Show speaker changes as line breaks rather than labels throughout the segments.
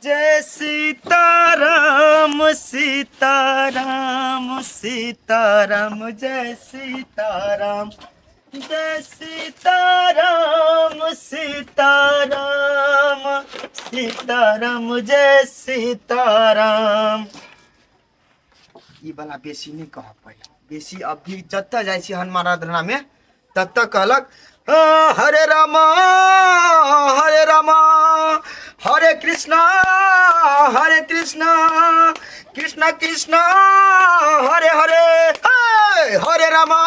जय सीताराम सीताराम सीताराम जय सीताराम जय सीताराम सीताराम सीताराम जय सीताराम। ई वाला बेसी नहीं कह पड़ल बेसी। अभी जतऽ जाइ छी हनुमान आराधना में ततऽ कहलक, हरे रामा हरे रामा हरे कृष्णा हरे कृष्णा कृष्णा कृष्णा हरे हरे, हे, हरे रामा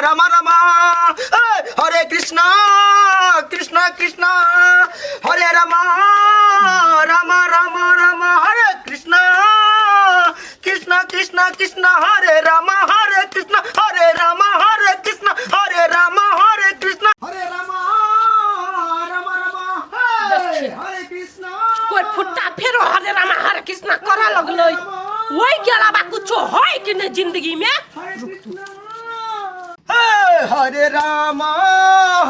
रामा रामा, हे, हरे कृष्णा कृष्णा कृष्णा हरे रामा रामा रामा रामा हरे कृष्णा कृष्णा कृष्णा कृष्णा हरे रामा हरे कृष्णा हरे रामा हरे कृष्णा हरे रामा हरे कृष्णा हरे रामा रामा रामा हे हरे कृष्णा।
कोई फुट्टा फेरो हरे रामा हरे कृष्णा करऽ लगलै। ओहि के अलावा कुछो है कि नहीं जिंदगी में?
हरे कृष्णा हे हरे रामा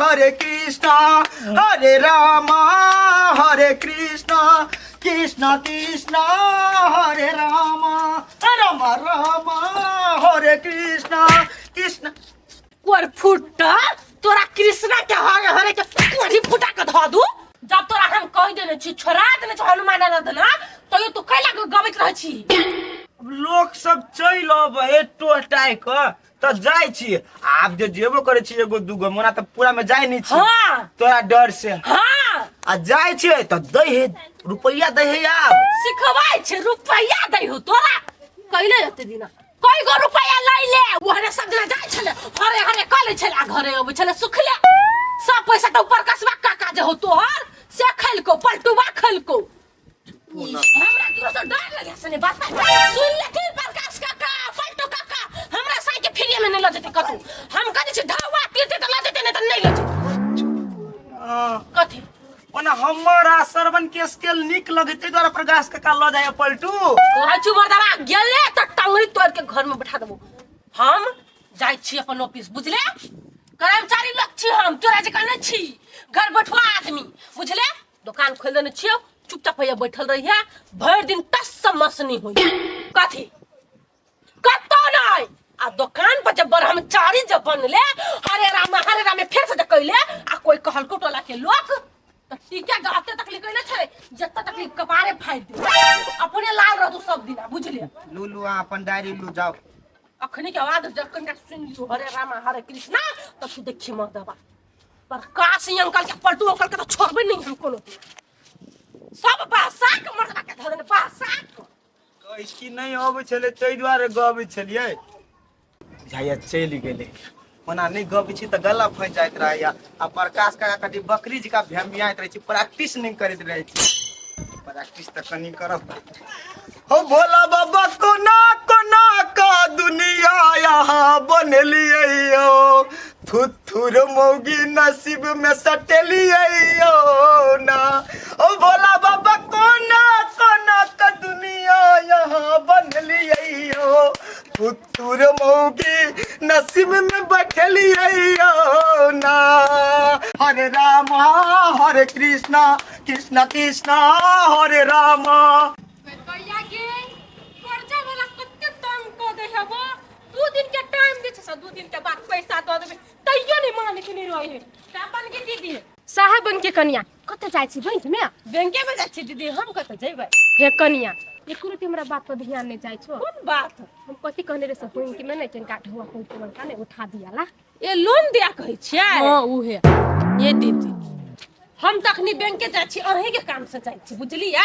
हरे कृष्णा हरे रामा हरे कृष्णा कृष्ण कृष्ण हरे रामा राम राम हरे कृष्ण कृष्ण।
कोर फुट्टा तोरा कृष्णा के हरे हरे के कोरी फुटा के धऽ दू। जब तोरा हम कहि देने छी, छोड़ा देने छी हनुमान आराधना, तैयो तू कैला के गबैत रहै छी?
लोक सब चलि अबै हे टोह टाहि कऽ तऽ जाइ छी। आब जे जेबो करै छी एगो दूगो मोना तऽ पूरा में जाइ नहि छी। तोरा डर से। आ जाइ छियै तऽ दै हे रुपैआ, दै हे आब।
सिखबै छै, रुपैआ दै हो तोरा। कैले एते दिना कई गो रुपैआ लै ले? ओहने सब दिना जाइ छलै, हरे हरे कऽ लै छलै आ घरे अबै छलै सुखले। सब पैसा तऽ ऊपर कसबा काका जे हो तोहर से खैलको, पलटुबा खैलको। हमरा केकरो से डर लगे से नहीं बात। सुन लेथिन प्रकाश काका, पलटू काका, हमरा साइकिल फ्री में नहीं लऽ जेतै कतौ। हम कहै छी ढावा तीर्थ तऽ लऽ जेतै, नहीं तऽ नहीं लऽ जेतै। कथी?
ओना हमर आ श्रवण के स्केल नीक लगै ताहि दुआरे प्रकाश काका लऽ जाइए पलटू।
कहै छी मर्दबा गेले तऽ टंगरी तोड़ के घर में बैठा देबो। हम जाइ छी अपन ऑफिस, बुझले? कर्मचारी लोग छी हम, तोरा जकाँ नहि छी घर बैठुआ आदमी, बुझले? दुकान खोल देने छियौ, चुपचाप हैया बैठल रहिया भरि दिन, टस से मस नहि होइ। कथी? कतौ नहि। आ दुकान पर जब ब्रह्मचारी जब बनले, हरे राम हरे राम फेर से जब कैले आ कोई कहलको टोला के लोक तऽ टीका गलते तकलीफ कैले छलै, जते तकलीफ कपारे फाड़ि दे, अपने लाल रहतौ सब दिना, बुझले?
लू लू, अहाँ अपन डायरी लू, जाउ।
अखनी के आवाज जब कनिका सुनि लियौ हरे राम हरे कृष्णा तऽ तू देखी मर्दबा पर काशी अंकल के, पलटू अंकल के तो छोड़बे नहीं हम कोनो दिन। सब बासाक मर्दबा के धऽ देने बासाक।
कहै छी नहि अबै छलै ताहि दुआरे गबै छलियै। बुझाइया चलि गेलै। ओना नहि गबै छी तऽ गला फँसि जाइत रहैया आ प्रकाश काका कथी बकरी जकाँ भेमियाइत रहै छी। प्रैक्टिस नहि करैत रहै छी, प्रैक्टिस तऽ कनि करब। हो भोला बाबा, कोना कोना का दुनिया यहाँ बनेलियै यौ, थुथुर मौगी नसीब में सटेलियै यौ ना। ओ भोला बाबा, कोना कोना का दुनिया यहाँ बनलियै यौ, थुथुर मौगी नसीब में बैठलियै यौ ना। हरे रामा हरे कृष्णा कृष्णा कृष्णा हरे रामा।
भैया गे, कर्जा वाला कते तंग कऽ दे हेबो। 2 दिन के टाइम दै छै, से 2 दिन के बाद पैसा दऽ देबै, तैयो नहि माने के नहि रहै है। अपन के दीदी
साहेब बन के कनिया, कतऽ जाइ छी? बैंक में?
बैंके में जाइ छी दीदी, हम कतऽ जेबै?
हे कनिया, एको रति हमरा बात पर ध्यान नहि जाइ छौ।
कोन बात?
हम कथी कहने रहे? सब बैंक में नहि कनिका ढुआ पैसा बड़का नहि उठा दियाला।
ए, लोन दिया कहै छियै?
हाँ, उहे।
ये दीदी, हम तऽ अखनी बैंके जाइ छी, अहीं के काम से जाइ छी, बुझलियै?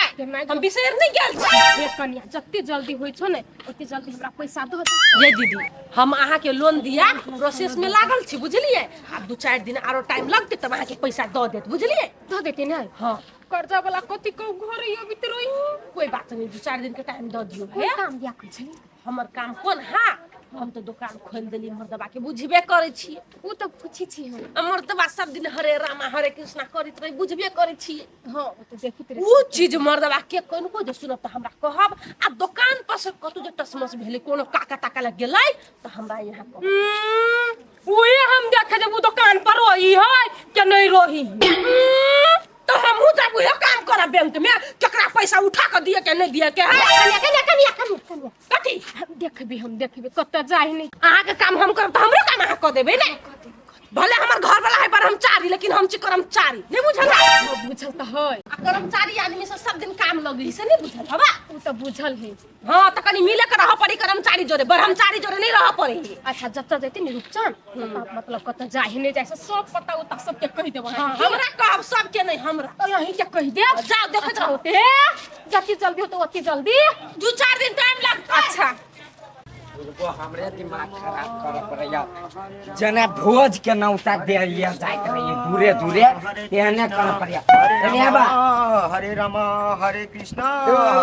हम बिसरि नहि गेल छी।
हे कनिया, जते जल्दी होइ छौ ने ओते जल्दी हमरा पैसा दऽ दे।
ये दीदी, हम अहाँके लोन दिया प्रोसेस में लागल छी, बुझलियै? आब 2-4 दिन आरो टाइम लगतै तब अहाँके पैसा दऽ देत, बुझलियै?
दऽ देते ने?
हाँ।
कर्जा वाला कथी कहू, घर अबित रही।
कोई बात नहीं, 2-4 दिन के टाइम दऽ दियौ।
कोन
हे
काम दिया कहै छली?
हमर काम कोन? हाँ, हम तऽ दोकान खोलि देलियै मर्दबा के, बुझबे करै छियै।
ओ तऽ पूछै छी हम।
आ मर्दबा सब दिन हरे रामा हरे कृष्णा करैत रही, बुझबे करै छियै।
हाँ, ओ तऽ देखैत रहै।
उ चीज मर्दबा के कनिको जे सुनब तऽ हमरा कहब आ दोकान पर से कतौ जे टसमस भेलै, कोनो काका ताका लग गेलै तऽ हमरा यहाँ कहब।
उहे हम देखे जब उ दोकान पर रही है के नहीं रही।
तऽ हम हमहूँ जब उहे काम करब बैंक में, केकरा पैसा उठा के दिए के नहीं दिए के है।
कनिया कनिया कनिया कनिया कनिया।
कथी?
हम देखबी, हम देखबी कतऽ जाहि नहीं।
अहाँके काम हम करब तऽ हमरो काम अहाँ कऽ देबै ने? भले हमर घर वाला है ब्रह्मचारी, लेकिन हम छी कर्मचारी, नहीं बुझल?
हाँ, बुझल तऽ है।
आ कर्मचारी आदमी से सब दिन काम लगे से नहीं बुझल हवा?
ओ तऽ बुझल है।
हाँ, तऽ कनी मिले के रह पड़ी कर्मचारी जोरे, ब्रह्मचारी जोरे नहीं रह पड़ी।
अच्छा, जतऽ जैती ने रूपचन, ततऽ मतलब कतऽ जाहि नहीं जाय से सब पता उता सबके कहि देब।
हाँ, हमरा कहब, सबके नहीं, हमरा।
तऽ अहीं के कहि देब।
जाओ, देखैत रहू।
ए जति जल्दी होतौ ओति जल्दी।
2-4 दिन टाइम लगतै।
अच्छा।
वो हमरे दिमाग खराब करे पड़ैया। जना भोज के नौता देलिए जाइत रहिए दूरे दूरे, तेहने करे पड़ैया। एने आबा।
हरे रामा हरे कृष्णा।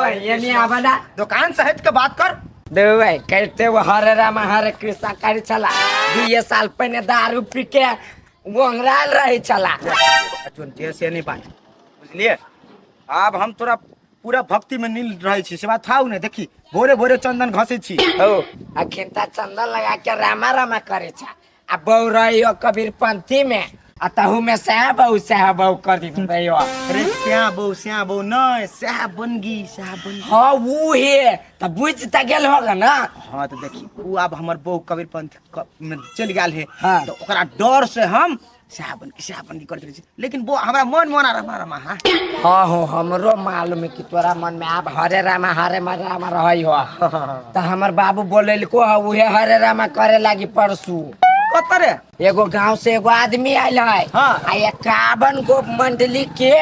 एने आबा ना।
दुकान सहित के बात कर।
देबै कहते वो हरे रामा हरे कृष्णा करे छला, 2 साल पहिने दारू पी के ओंगरायल रहे छला।
अर्जुन जे से नहीं बात बुझलिए, आब हम तोरा पूरा भक्ति में नील रहे छी से बात थाउ ने। देखी भोरे भोरे चंदन घसे छी।
हो, अखन त चंदन लगा के रामा रामा करे छा, आ बहू रहियो कबीर पंथी में, आ तहू में सह बहू सह बहू कर दी रहियो।
अरे स्या बहू स्या बहू नहीं, स्या बनगी स्या बनगी।
हाँ वो हे त बुझ त गेल होगा ना।
हाँ तो देखी उ आब हमर बहू कबीर पंथ में चल गेल है।
हाँ।
तो ओकरा डर से हम स्या बनगी स्या बनगी करते रहे छी, लेकिन वो हमरा मन मन रामा रामा। हाँ
हाँ हो, हमरो मालूम है कि तोरा मन में आब हरे रामा हरे रामा रही हो। त हमर बाबू बोलेलको है उहे हरे रामा करे लागी परसू।
कत रे?
एगो गांव से एगो आदमी आयल है।
हाँ।
आ 51 गो मंडली के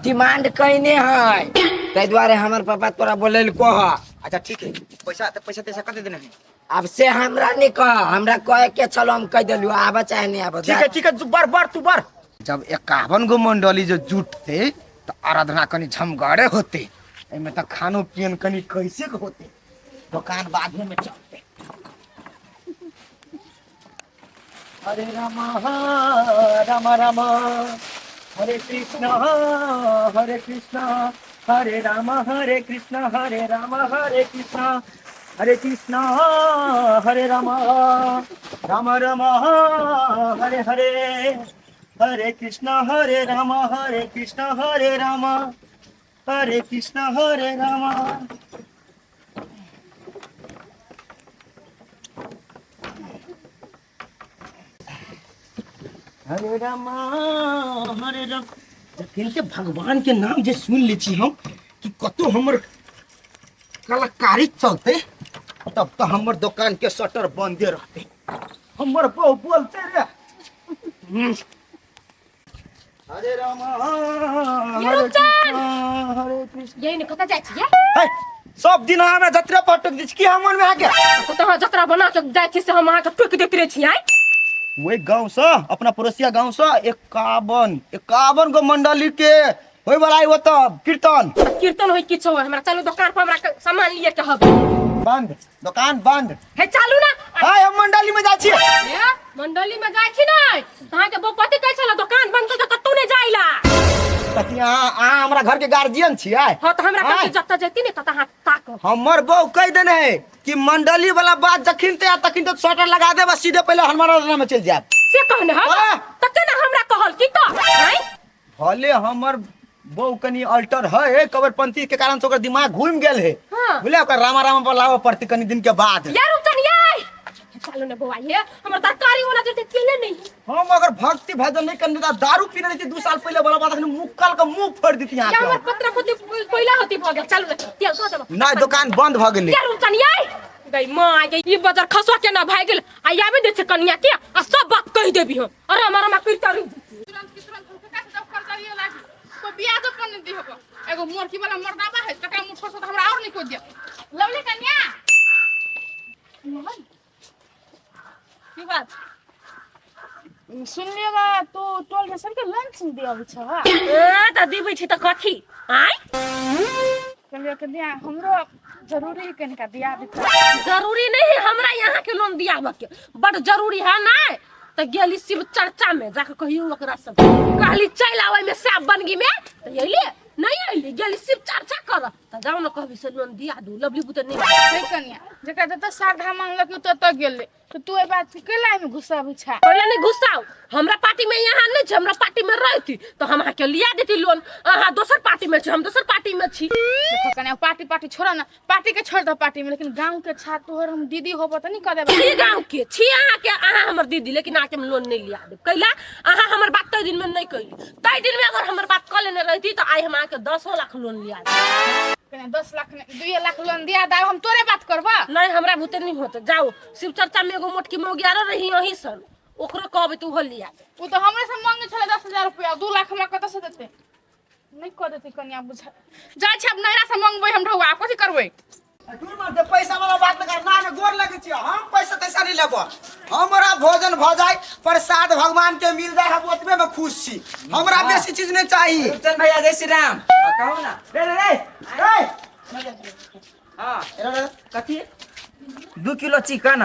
डिमांड कइने है, ताहि दुआरे हमर पापा तोरा बोलेलको है।
अच्छा ठीक है, पैसा तो पैसा तैसा कते देने है?
अब से हमरा नहीं कह, हमरा कहे के चलो हम कह देलू, आबे चाहे नहीं आबे।
ठीक है ठीक है, तू बर बर तू बर। जब 51 गो मंडली जो जुटते तो आराधना कनी झमगड़े होते, एमे तो खानो पियन कनी कैसे के होते, दुकान बाधे में चलते। हरे रामा रामा रामा हरे कृष्णा हरे कृष्णा हरे रामा हरे कृष्णा हरे रामा हरे कृष्णा हरे कृष्णा हरे रामा रामा रामा हरे हरे हरे कृष्णा हरे रामा हरे कृष्णा हरे रामा हरे कृष्णा हरे रामा। हरे रामा हरे राम। जखन के भगवान के नाम जे सुन लै छी हम कि कतौ हमर कलाकारी चलते, तब तो हमर दुकान के शटर बंदे रहते, हमर बहू बोलते रे। हरे रामा हरे कृष्णा हरे कृष्ण।
यही ने कतऽ जाइ छियै?
है, सब दिन हमरा जतरा पर टोक दै छी, की हम मन में आके
कतऽ अहाँ जतरा बना के जाइ छी से हम अहाँके टोकि दैत रहै छी। आइ
वही गांव से, अपना पड़ोसिया गांव से 51 गो मंडली के होय वाला है ओतऽ कीर्तन।
कीर्तन होय किछो होय, हमरा चलू दुकान पर, हमरा सामान लिए के हब।
बंद दुकान बंद।
हे चालू ना।
हाय हम मंडली में जाइ छी।
ए मंडली में जाइ छी नै, अहाँके बौपति कहै छला दुकान बंद कऽ के कतौ नै जाइला।
कथी अहाँ हमरा घर के गार्जियन छियै?
हाँ तऽ हमरा
आँय।
कहै जतऽ जैती ने ततऽ अहाँ ताकब।
हमर बहू कहि देने है कि मंडली वाला बात जखन ते तखन तो शटर लगा देब आ सीधे पहले हनुमान आराधना में चलि जायब।
से कहने हब?
आह।
तऽ केना हमरा कहल की तऽ? आँय?
भले हमर बहू कनी अल्टर है, कबरपंथी के कारण से ओकर दिमाग घूम गेल है।
हाँ।
बुझलियै, ओकर रामा रामा पर लाबऽ पड़तै कनी दिन के बाद।
यार रुपचन यार चलो ने बौआ, ये हमर तरकारी वाला जे तेले नहीं।
हम अगर भक्ति भजन नहीं करने त दारू पीने रहती 2 साल पहले वाला बात, अखन मुक्कल के मुंह फोड़ देती यहाँ
या हमर
के।
पत्र पोती कोइला होती भ गेल। चलू ने तेल दऽ देब।
नहीं दुकान बंद भ गेलै।
यार रुपचन यार गई माँ गई, ई बजर खसवा केना भागि गेल। आ आबे दे छै कनिया के आ सब बात कहि देबी हम। अरे हमर हमरा करिता रहि।
तुरंत की तुरंत हम कका से जब कर्जा लिए लागी कोई ब्याजो पर नहीं दिहब। एगो मोरकी वाला मर्दाबा है तकरा मुँह छोड़ हमरा और नहीं कोई दिया। लवली कन्या
की बात
सुन लिएगा तू टोल में सबके लंच दियाबै छ।
ए त दिबै छी त कथी? आय
कहलियै कि दिया हमरो जरूरी है कनिका दिया देता।
जरूरी नहीं है हमरा यहाँ के लोन दियाबऽ के, बड जरूरी है ना। त गेली शिव चर्चा में जाके कहियो ओकरा सब कहली चलि आबै में साफ बनगी में, त अइली नहीं अइली गेली सिर्फ चर्चा कर त जाओ न कहबी से लोन दिया दू लवली बुते नहीं
हे कनिया जकरा जतऽ श्रद्धा मानलक ओ ततऽ गेलै तऽ तू एहि बात के कैला एहिमे घुसाबै छा
पहिले नहीं घुसाओ हमरा पार्टी में यहाँ नहीं छै हमरा पार्टी में रहती तो हम अहाँके लिया देती लोन अहाँ दोसर पार्टी में छी हम दोसर पार्टी में छी
देखो कनिया पार्टी पार्टी छोड़ ना पार्टी के छोड़ दो पार्टी में लेकिन गांव के छा तोहर हम दीदी होबो त नहीं कह देबे
छी गाँव के छी अहाँके अहाँ हमर दीदी लेकिन अहाँके हम लोन नहीं लिया देब कैला अहाँ हमर बात तै दिन में नहीं कैली तै दिन में अगर हमर बात कऽ लेने रहती तो आइ हम अहाँके 10 लाख लोन लिया देब।
कनिया 10 लाख नहीं 2 लाख लोन दिया दाब हम तोरे बात करबा।
नहीं हमरा भूते नहीं होते जाओ शिव चर्चा में एगो मोटकी मौगी आरो रही यहीं सन ओकरो कहबै तऽ ओहो लिया देब।
ओ तो हमरे से मांगे छले 10,000 रुपया 2 लाख हमरा कतऽ से देते नहीं कह देते कनिया बुझा जाइ छै अब नैरा से मांगबै हम ढौआ कथी करबै।
दूर मत दे, पैसा वाला बात लगा ना ना गोर लगे छी हम पैसा तैसा नहीं लेबो। हमरा भोजन भ जाए प्रसाद भगवान के मिल जाए हम ओतबे में खुश छी हमरा बेसी चीज नहीं चाहिए।
रूपचंद भैया जय श्री राम। कहू ना।
रे रे रे रे।
हाँ।
रे रे।
कथी 2 किलो चिकन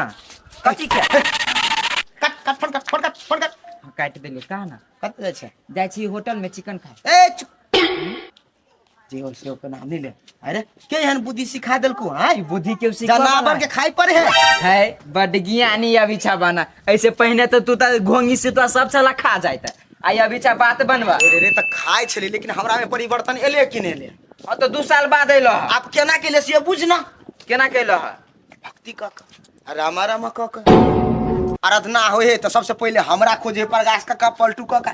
कथी के?
कट कट फोन कट फोन कट फोन कट।
हाँ, काटि देलियै कहा ना।
कत जाइ छै?
जाइ छी होटल में चिकन खाय।
ए चुप जे हो से ओकर नाम नहीं ले। अरे के एहन बुद्धि सिखा देलको हां?
ई बुद्धि के सिखा
जनावर के खाई पर है।
है बड ज्ञानी अभी छा बना ऐसे पहिने तो तू त घोंगी से तो सब छला खा जाइत आई अभी छा बात बनवा।
रे रे त खाई छली लेकिन हमरा में परिवर्तन एले कि नहीं एले?
हाँ तो 2 साल बाद अइलो ह।
आप केना के ले से बुझ ना।
केना कैलो ह?
भक्ति क क रामा रामा क क आराधना होए है तो सबसे पहले हमरा खोजे प्रकाश काका पलटू काका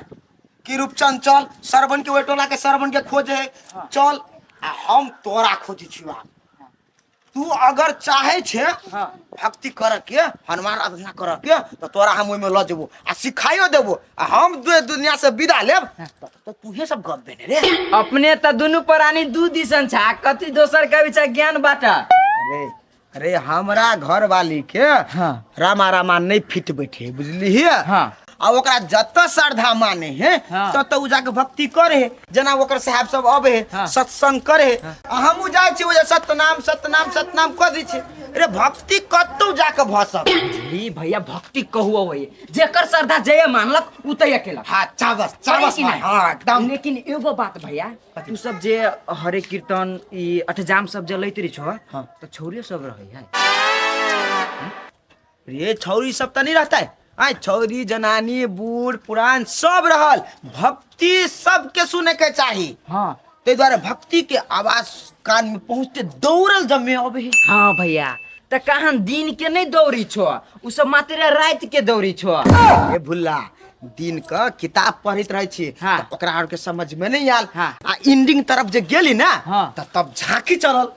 की रूपचंद चल सरवन के ओहि टोला के सरवन के खोजे है चल आ हम तोरा खोजे छियो। तू अगर चाहे छे भक्ति करे के हनुमान आराधना करे के तो तोरा हम ओहिमे ल जेबो आ सिखाइयो देबो आ हम दुनिया से विदा लेब तो तूहे सब गप देने रे।
अपने त दुनू प्राणी दू दिसन छा कथी दोसर के अभी छा ज्ञान बाटा।
अरे अरे हमरा घर वाली के रामा रामा नहीं फिट बैठे बुझली। आ ओकरा जत श्रद्धा माने है तत उ जाके भक्ति करे है जना ओकर साहब सब अबे है सत्संग करे है आ हमहू जाइ छी ओजे सतनाम सतनाम सतनाम कर दै छी। अरे भक्ति कतौ जाके भऽ सक
ली भैया भक्ति कहू होई जेकर श्रद्धा जय मानलक उ त अकेला।
हाँ चावस चावस
कि नहीं?
हाँ एकदम।
लेकिन एगो बात भैया तू सब जे हरे कीर्तन ई अठजाम सब जे लैत रही छो तो छौरियो सब रहे है?
रे छौरी सब त नहीं रहता है आय छौरी जनानी बूढ़ पुरान सब रहल भक्ति सबके सुने के चाही। ताहि दुआरे भक्ति के आवाज कान में पहुँचते दौड़ल जमे अबे है।
हाँ भैया त कहाँ दिन के नहीं दौड़ी छो उ सब मात्र रात के दौड़ी छो।
ए भुल्ला दिन क किताब पढ़ैत रहै छी त ओकरा आर के समझ में नहीं आयल आ एंडिंग तरफ जे गेली ना त तब झांकी चलल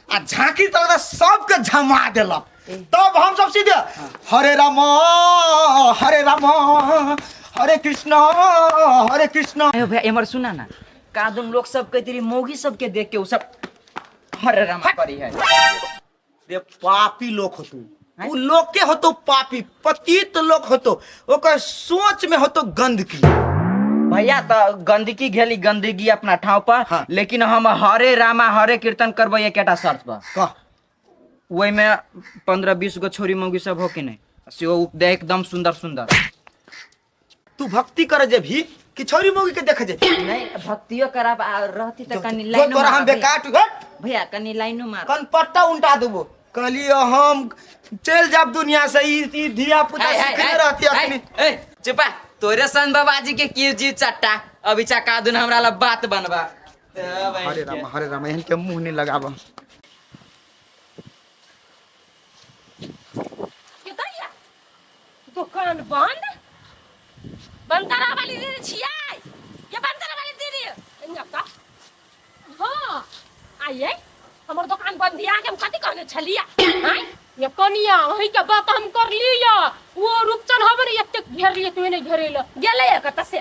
आ झांकी चलल त सबके झमा देलक तब हम सब सीधे हरे राम हरे राम हरे कृष्ण हरे कृष्ण।
अयो भैया एमर सुना ना कादुन लोग सब कहते रही मौगी सब के देख के उ सब हरे राम करी है।
रे पापी लोग हो तू उ लोग के हो तो पापी पतित लोग हो तो ओकर सोच में हो तो गंदगी।
भैया तो गंदगी घेली गंदगी अपना ठाव पर लेकिन हम हरे रामा हरे कीर्तन करबै एकेटा शर्त पर।
कह।
ओहि में 15-20 गो छोरी मौगी सब हो कि नहीं से ओ एकदम सुंदर सुंदर।
तू भक्ति करे जेबही कि छोरी मौगी के देखे जेबही?
नहीं भक्तियो कराब आ रहती त कनी
जो
लाइनो
तोरा हम
मारब भैया।
बेकार हट।
भैया कनी लाइनो मार।
कन पट्टा उल्टा देबो कहलियो हम चल जाब दुनिया से ई धिया पुता सिखने रहती अखनी।
ए चुपा तोरे सन बाबाजी के की जीव चट्टा अभी चका दुन हमरा ला बात बनबा।
हरे राम हरे राम एहन के मुंह नहीं लगाब।
के दैया दुकान बंद बंदरा वाली दीदी छियै ये बंदरा वाली दीदी एने त हाँ आइए हमर दुकान बंद या के हम कथी कहने छलिया आइ
ये कनिया अहीं के बात हम कर लिया वो रूपचन हबे ने एतेक घेरलिए तू नहीं घेरेल।
गेलै कत से?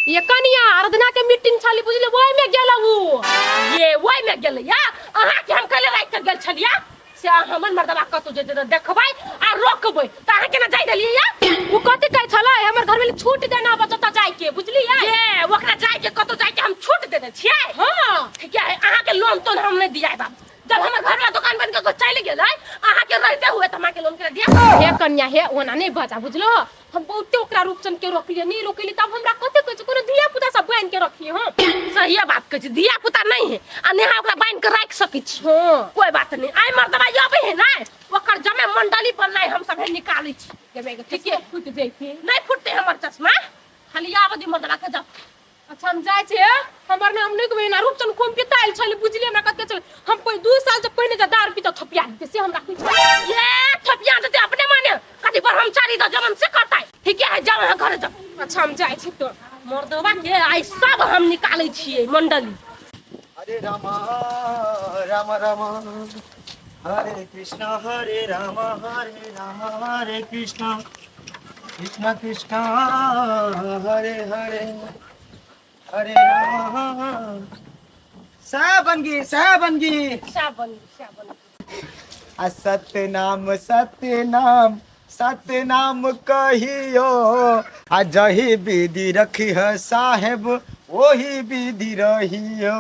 ये कनिया आराधना के मीटिंग छली बुझले ओहि में गेल उ।
ये ओहि में गेलै या अहाँ के हम कहले राति के गेल छलिया से हमर मर्दबा कतौ जेतै तऽ देखबै आ रोकबै तऽ अहाँ केना जाय देलियै या?
उ कथी कहै छलै हमर घर में छूट देना बचता जाय के बुझलियै।
ये ओकरा जाय के कतौ जाय के हम छूट देने छियै। ठीक है अहाँ के लोन तोन हम नहीं दियाय बाप जब हमर घर वाला दुकान बंद करके चलि गेलै अहाँ के रहते हुए तऽ हम अहाँ के लोन केना दिया?
हे कन्या हे ओना नहीं बचा बुझलो हम बहुते ओकरा रूपचन के रोकलिए, नहीं रोकलिए तब हमरा कते कहै छै कोनो धिया पुता सब बान्हि के रखिए। हम
सहिए बात कहै छी, धिया पुता नहीं है आ नेहा ओकरा बान्हि के राखि सकै छी।
हां
कोई बात नहीं, आइ मर्दबा अबै है ना ओकर जमे मंडली पर नहीं हम सब निकालै छी।
ठीक है, फुट जैते
नहीं फुटते हमर चश्मा, खाली आबऽ दी मर्दबा के जाओ।
अच्छा हम जाइ छियै, हमर नाम नहि कहबै ना। रूपचन खूब पितायल छलै, बुझलियै? हमरा कते छलै, हम कोई 2 साल से पहिने जे दारू पीता थपिया देते से हमरा कुछ
ये थपिया देते अपने माने कथी ब्रह्मचारी द जमन से करतै। ठीक है, जाओ अहाँ घर जाओ।
अच्छा हम जाइ छी तो
मर्दबा के आइ सब हम निकालै छियै मंडली।
हरे राम राम राम हरे कृष्ण हरे राम हरे राम हरे कृष्ण कृष्ण कृष्ण हरे हरे हरे राम। साहब बनगी, साहब बनगी,
साहब बनगी, साहब बनगी।
आ सत्यनाम सत्यनाम सत्यनाम कहियो, आ जही विधि रखी है साहेब वही विधि रहियो।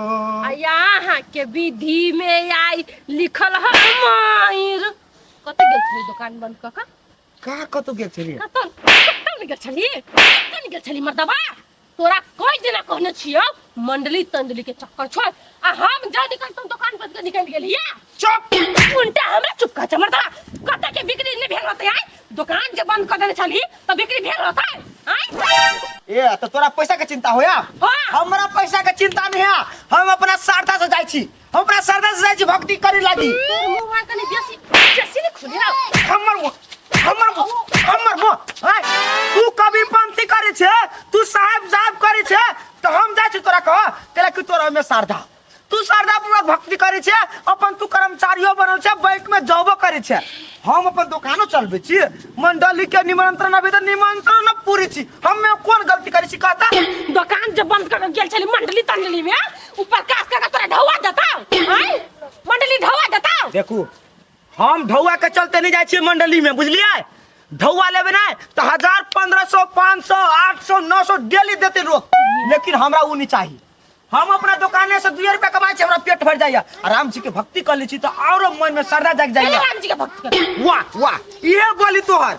आ यहाँ के विधि में आई लिखल है माइर। कतऽ गेल छली दुकान बंद कऽ कऽ?
का कतौ गेल छलियै?
कतऽ कतऽ ने गेल छली, कतऽ ने गेल छली मर्दबा? तोरा कई दिना कहने छियौ मंडली तंडली के चक्कर छोड़, आ हम जा निकलतौ दुकान बंद के निकल गेलियै।
चुप
उल्टा हमरा चुप कह मर्दबा। कतऽ के बिक्री नहि भेल होतै? आइ दुकान जे बंद कऽ देने छली तऽ बिक्री भेल होतै? आइ
ए तो तोरा पैसा के चिंता होया?
हाँ।
हमरा पैसा के चिंता नहीं है, हम अपना श्रद्धा से जाइ छी, हम अपना श्रद्धा से जाइ छी भक्ति करे लागी।
तोर मुँह कनी बेसी बेसी नहीं खुली ना।
हमर मुँह, हमर मुँह, हमर मुँह। आय, तू कभी पंथी करे छे, तू साहब साहब करे छे, तो हम जाइ छी तोरा कह तेला कि तोरा में श्रद्धा, तू श्रद्धा पूर्वक भक्ति करे छे, अपन तू कर्मचारियो बनल छे, बैंक में जॉबो करे छे, हम अपन दुकानो चलबे छी, मंडली के निमंत्रण अभी तो निमंत्रण न पूरी छी, हम में कोन गलती करे छी कहता?
दुकान जब बंद कर गेल छली मंडली तंडली में ऊपर कास कर तोरा ढौआ देता, आय मंडली ढौआ देता।
देखू हम ढौआ के चलते नहीं जाइ छियै मंडली में, बुझलियै? ढौआ लेबै ने तो 1000 1500 500 800 900 डेली देते रोक, लेकिन हमरा उ नहीं चाही। हम अपना दुकाने से 2 रुपया कमाई छी, हमरा पेट भर जाइया। राम जी के भक्ति कर लै छी तो औरो मन में श्रद्धा जाग जाइया।
राम जी के भक्ति कर।
वाह वाह, इहे बोली तोहर,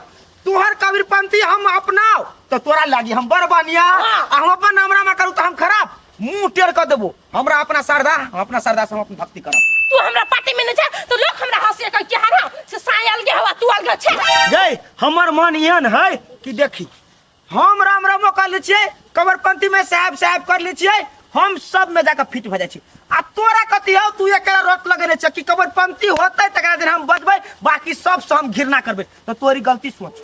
तोहर कबीरपंथी हम अपनाओ तो तोरा लागी हम बड़ बढ़िया, आ हम अपन हमरा में करू तो हम खराब मुंह टेढ़ कर देबो। हमरा अपना श्रद्धा, हम अपना श्रद्धा से हम अपन भक्ति करब।
तू हमरा पार्टी में नहीं जा तो लोग हमरा हंसे कह के हरा से साई अलगे हवा तू अलगे छे।
गई हमर मन एहन है कि देखी हम राम रामो कर लै छियै, कबरपंथी में साहब साहब कर लै छियै, हम सब में जाकर फिट भऽ जाइ छी। आ तोरा कथी हौ, तू एकरा रोट लगेने छ कि कबरपंथी होतै तकरा दिन हम बचबै, बाकी सब से हम घृणा करबै। तो तोरी गलती सोच,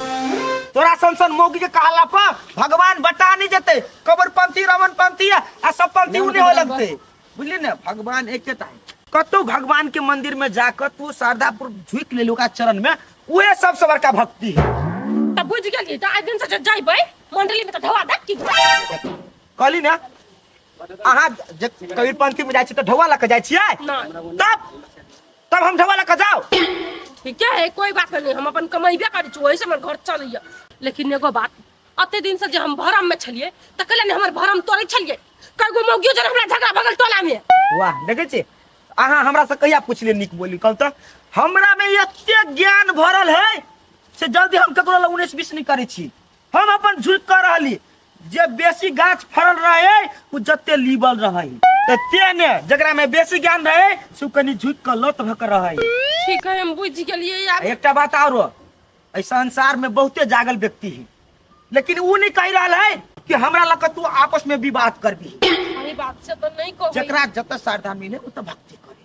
तोरा सन सन मौगी के कहला पर भगवान बटा नहीं जेतै, कबरपंथी रमनपंथी आ सब पंथी उ नहीं होय लगतै, बुझली ने? भगवान एकेटा है। कतौ भगवान के मंदिर में जाकर तू श्रद्धापूर्वक झुकि लेलू ओकरा चरण में, उहे सबसे बड़का भक्ति है।
त बुझ गेलियै, त आइ दिन से जे जइबै मंडली में त ढौआ देत की?
कहली ने अहाँ जे कबीरपंथी में जाइ छी त ढौआ लऽ के जाइ छियै?
नहि।
तब हम ढौआ लऽ के जाउ?
ठीक है, कोई बात नहीं, हम अपन कमेबे करै छी, ओहि से हमर घर चलैया। लेकिन एगो बात, अते दिन से जे हम भरम में छलियै त कहले ने हमर भरम तोड़ै छलियै, कईगो मौगियो जन हमरा झगड़ा भगल टोला में।
वाह, देखै छी अहाँ हमरा से कहिया पुछलियै नीक बोली? कहू तऽ हमरा में एते ज्ञान भरल है से जल्दी हम ककरो लग 19-20 नहीं करै छी। हम अपन झुकि कऽ रहली, जे बेसी गाछ फड़ल रहे ओ जते लीबल रहे, तऽ ते ने जकरा में बेसी ज्ञान रहे से ओ कनि झुकि कऽ लत भऽ कऽ रहे।
ठीक है, हम बुझि गेलियै। आब
एकटा बात आरो, एहि संसार में बहुते जागल व्यक्ति है, लेकिन उ नहीं कह रहा है कि हमरा लग तू आपस में विवाद करबी।
अरे बात से तो नहीं कहबै।
जकरा जत श्रद्धा मिले उ त भक्ति करे,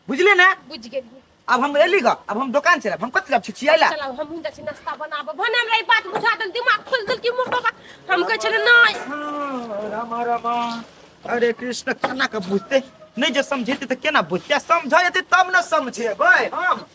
बुझले ने?
बुझ गेलियै।
अब हम एली ग, अब हम दुकान चलब, हम कत जाब छी छियाला?
चलाउ, हम हुनका छी नाश्ता बनाबो। भने हमरा ई बात बुझा देल, दिमाग खोल देल कि मोर बाबा। हम कहै छलै नहीं।
राम राम हरे कृष्ण। केना के बुझते नहीं, जे समझेते त केना बुझते? समझेते तब न समझेबै हम।